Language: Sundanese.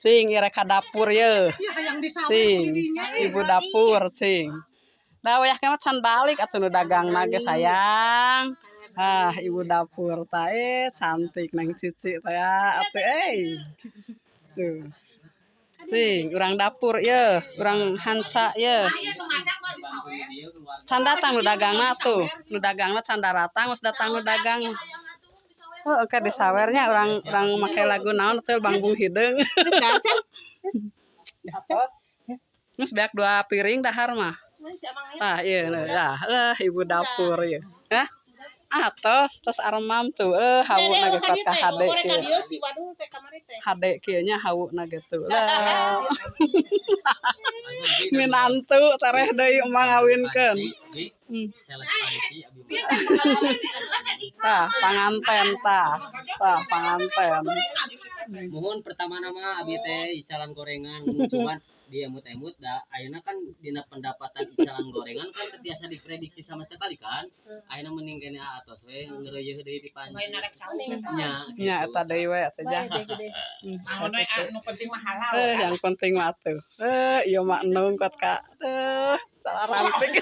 Cing, irek ka dapur ye. Ya hayang disawer Cing, didinya. Ibu dapur, cing. Dah wayah mah can balik atuh nu dagangna ge, sayang. Ah, ibu dapur ta eh cantik Neng Cici teh ya atuh euy. Tuh. Cing, urang dapur ye, urang hanca ye. Can datang nu dagangna tuh. Nu dagangna can daratang, geus datang nu dagang. Oh, oke disawernya urang urang make lagu naon tuh, Bangbung Hideung. Geus beak dua piring dahar mah. Tah, ieu ya, eh ibu dapur ieu. Hah? Atos, tos aremam tuh. Eh, hawuna ge kuat ka hade kieu. Hade kieu nya hawuna ge tuh. Lah. Minantu tareh deui emang ngawinkeun. Sales panci abi. Tah, panganten tah. Tah, panganten. Mohon pertama nama abi teh icalan gorengan, cuman diemut-emut da ayeuna kan dina pendapatan icalan gorengan kan teu tiasa diprediksi sama sekali kan. Ayeuna mending kene atos we ngeureuyeun deui di panci nya. Nya eta deui we atuh jah. Anu anu penting mah halal. Eh, yang penting mah tuh. Eh, ieu mah endung kuat ka. Eh, salah rantik.